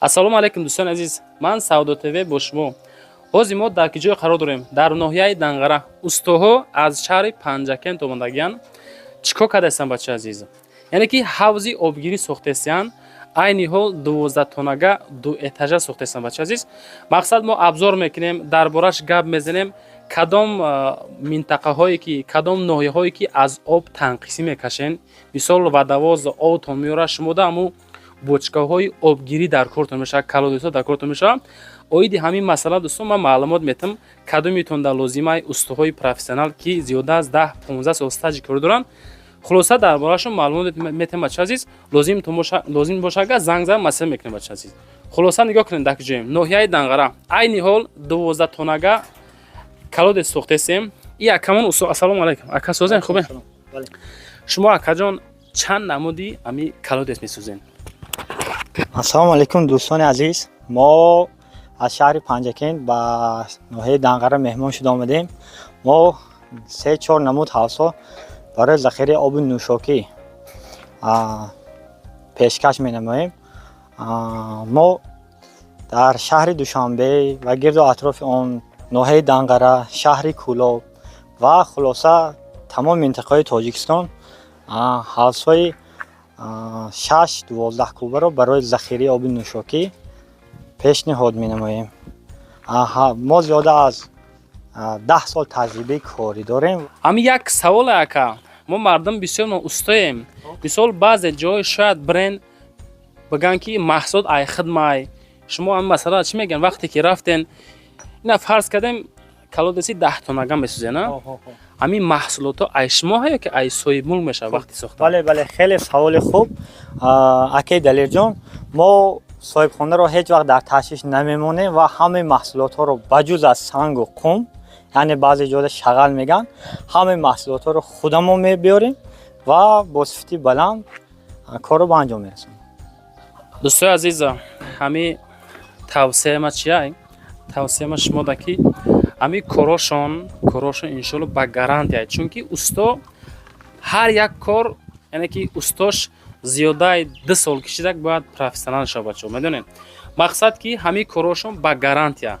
Ассалому алайкум, дӯстони азиз, ман Савдо ТВ бо шумо. Ҳозир мо дар ки ҷое қарор дорем? Дар ноҳияи Данғара. Устоҳо аз шаҳри Панҷакент омадагиянд. Чӣ кор кардаистанд, бачаи азиз? Яъне ки ҳавзи обгирӣ сохтаистиянд. Айни ҳол 12 тоннага, ду этажа сохтаистанд, бачаи азиз. Мақсад, мо обзор мекунем, дар бораш гап мезанем, кадом минтақаҳое ки, кадом ноҳияҳое ки аз об танқисӣ мекашен. Мисол, водовоз обтон меорад, шумода ҳаму бочкаҳои обгирӣ дар кортон мешавад, колодецҳо дар кортон мешавад. Оиди ҳамин масъала, дӯстон, ман маълумот метам. Кадомитон дар лозимаи устоҳои профессионал, ки зиёда аз 10-15 сол стажи корӣ доранд, хулоса, дар борашон маълумот метам, бача азиз. Лозим боша, агар занг зад, масъала мекунем, бача азиз. Хулоса, нигоҳ кунед, дар ҷоем, ноҳияи Данғара, айни ҳол 12 тоннага колодец сохтесем. И акамон усто. Ассалому алайкум, ака, созен, хубе? Шумо, акаҷон, чанд намуди ами колодец месозен? Ассалому алайкум, дӯстони азиз. Мо аз шаҳри Панҷакент ба ноҳияи Данғара меҳмон шуда омадем. Мо се чор намуд ҳавзҳо барои захираи оби нӯшокӣ пешкаш менамоем. Мо дар шаҳри Душанбе ва гирду атрофи он, ноҳияи Данғара, шаҳри Кӯлоб ва хулоса, тамоми минтақаҳои Тоҷикистон ҳавзҳои 6-12 кубаро барои захираи оби нӯшокӣ пешниҳод менамоем. Мо зиёда аз 10 сол таҷрибаи корӣ дорем. Ҳамин як саволе, ака. Мо мардум бисёр ноустоем. Мисол, баъзе ҷой шояд бренд бигӯянд, ки маҳсулот ай хидмай. Шумо ҳамин масъала чӣ мегӯянд? Вақте ки рафтен, ина фарз кардем, колодеци 10 тоннага месӯзен, ҳамин маҳсулотҳо ай шумо ё ки ай соҳибмулк мешавад вақти сохтан? Бале, хеле саволи хуб, акаи Далерҷон. Мо соҳибхонаро ҳеҷ вақт дар ташвиш намемонем ва ҳамаи маҳсулотҳоро, ба ҷуз аз сангу қум, яъне баъзе ҷода шағал мегӯянд, ҳамаи маҳсулотҳоро худамон мебиёрем ва бо сифати баланд корро ба анҷом мерасонем. Дӯстои азиз, ҳамин тавсияма чия? Тавсияма шумода, ки ҳамин корошон иншоалло ба гарантия, чунки усто ҳар як кор, яъне ки устош зиёдаи 2 сол кишидак, бояд профессионал шавад, бачаҳо, медонед. Мақсад, ки ҳамин корошон ба гарантия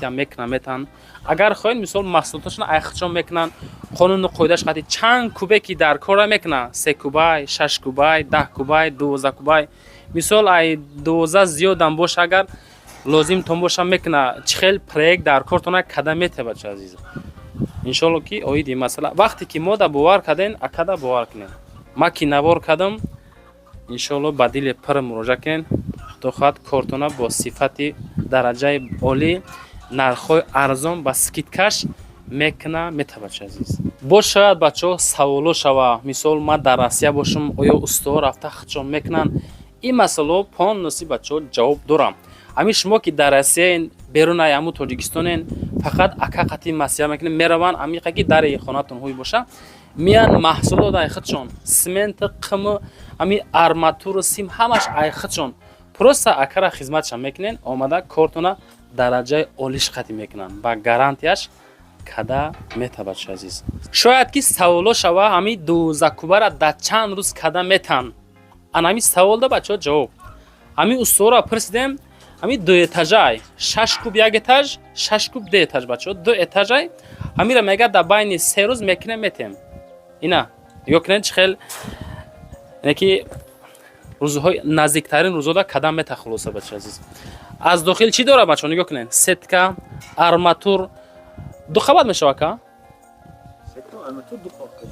мекунанд, метавонанд. Агар хоҳед, мисол, маҳсулоташон айхчон мекунанд, қонуну қоидаш қати чанд кубе ки дар корра мекунанд: се кубай, шаш кубай, 10 кубай, 12 кубай. Мисол, ай 12 зиёдам боша, агар лозимтон боша, мекуна. Чӣ хел проект дар кортона када мете, бача азиз. Иншоалло, ки оиди ин масъала, вақте ки мо да бовар кардем, акада бовар кунем. Ма ки навор кардам, иншоалло, ба дили пир муроҷиат кунед. Худо хоҳад, кортона бо сифати дараҷаи олӣ, нархҳои арзон, ба скидкаш мекуна, мета, бача азиз. Боз шояд, бачаҳо, саволо шава. Мисол, ман дар Россия бошам, оё устоҳо рафта худшон мекунанд? Ин масъалаҳо полностью, бачаҳо, ҷавоб дорам. Ҳамин шумо ки дар Россияен, берунаи ҳамун Тоҷикистонен, фақат ака қатъи масъала мекунем, мераванд амиқа, ки дари хонатон ҳуй боша, меян, маҳсулот ай худшон, смента, қиму ҳамин арматуру сим, ҳамаш ай худшон. Просто акара хизматша мекунен, омада кортона дараҷаи олиш қатъи мекунанд, ба гарантияш када мета, бача азиз. Шояд ки саволо шава, ҳамин 12 кубара дар чанд рӯз када метан? Ана ҳамин саволда, бачаҳо, ҷавоб. Ҳамин усторо пурсидем. Ҳамин ду этажай, шаш куб як этаж, шаш куб ду этаж, бачаҳо, ду этажай. Ҳамира мега, дар байни 3 рӯз мекунем, метем. Ина нигоҳ кунед, чӣ хел, яъне ки рӯзҳои наздиктарин рӯзода кадам мета. Хулоса, бача азиз, аз дохил чӣ дорад, бачаҳо, нигоҳ кунед: сетка, арматур. Ду қабат мешавад ка?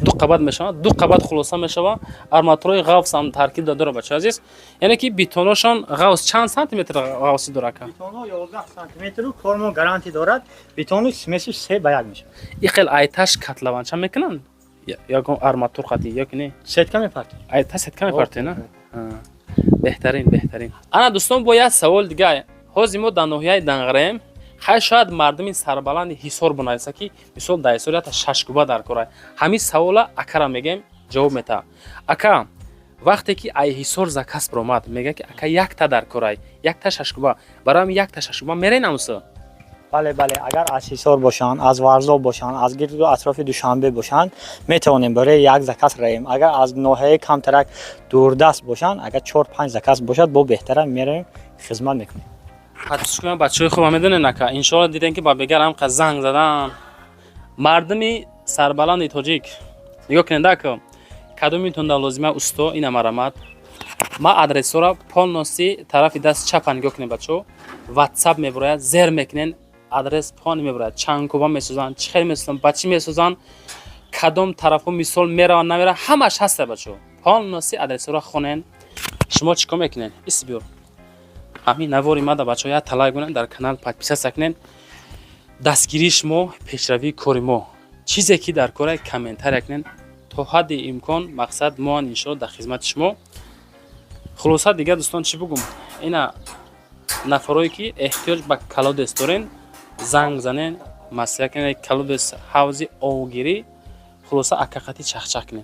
Ду қабат мешавад, ду қабат. Хулоса, мешавад. Арматураи ғафсам таркиб дорад, бача азиз. Яъне ки бетоношон ғафс чанд сантиметр ғафсӣ дорад, ка? Бетоно 11 сантиметру кормо гарантӣ дорад. Бетону смесиш 3 ба 1 мешавад. И хел айташ котлованча мекунанд, ягон арматур қатӣ ёки не? Сетка мепартем. Айта сетка мепарте, на? Беҳтарин, беҳтарин. Ана, дӯстон, бо як савол дига. Ҳозир мо дар ноҳияи Данғараем. Хай, шояд мардуми сарбаланди Ҳисор бинависа, ки мисол, дар Ҳисор ята шашкуба дар кора. Ҳамин савола акара мегем, ҷавоб метаҳад. Ака, вақте ки ай Ҳисор заказ биромад, мега, ки ака, якта дар корай, якта шашкуба, барои ҳамин якта шашкуба мерен амуса? Бале, агар аз Ҳисор бошанд, аз Варзоб бошанд, аз гирду атрофи Душанбе бошанд, метавонем барои як заказ раем. Агар аз ноҳияи камтарак дурдаст бошанд, агар чор панҷ заказ бошад, бо беҳтара меравем. Хизмат мекунем. Подписчикои бачаҳои хуба медонед, ака, иншоалло, дидем, ки ба бегар ҳам занг задан. Мардуми сарбаланди тоҷик, нигоҳ кунед, ака, кадомитонда лозима усто, ина марамат. Ма адресҳоро полностью тарафи даст чапа нигоҳ кунед, бачаҳо, Ватсап мебурояд, зер мекунен, адрес полный мебурояд. Чанд куба месозанд, чӣ хел месозанд, ба чӣ месозанд, кадом тарафҳо, мисол, мераванд, намераванд, ҳамаш ҳаста, бачаҳо. Полностью адресҳоро хонен. Шумо чӣ кор мекунед? Ис биёр. Ҳамин навори мада, бачаҳо, як талай кунед, дар канал подписаться кунед. Дастгирии шумо пешравии кори мо. Чизе ки дар кора, комментария кунед. То ҳадди имкон, мақсад, моан иншоалло дар хизмати шумо. Хулоса, дигар, дӯстон, чӣ бугум? Ина нафарое ки эҳтиёҷ ба колодец дорен, занг занен, маслиҳат кунед. Колодец, ҳавзи овгирӣ, хулоса, акақати чахчах кунед.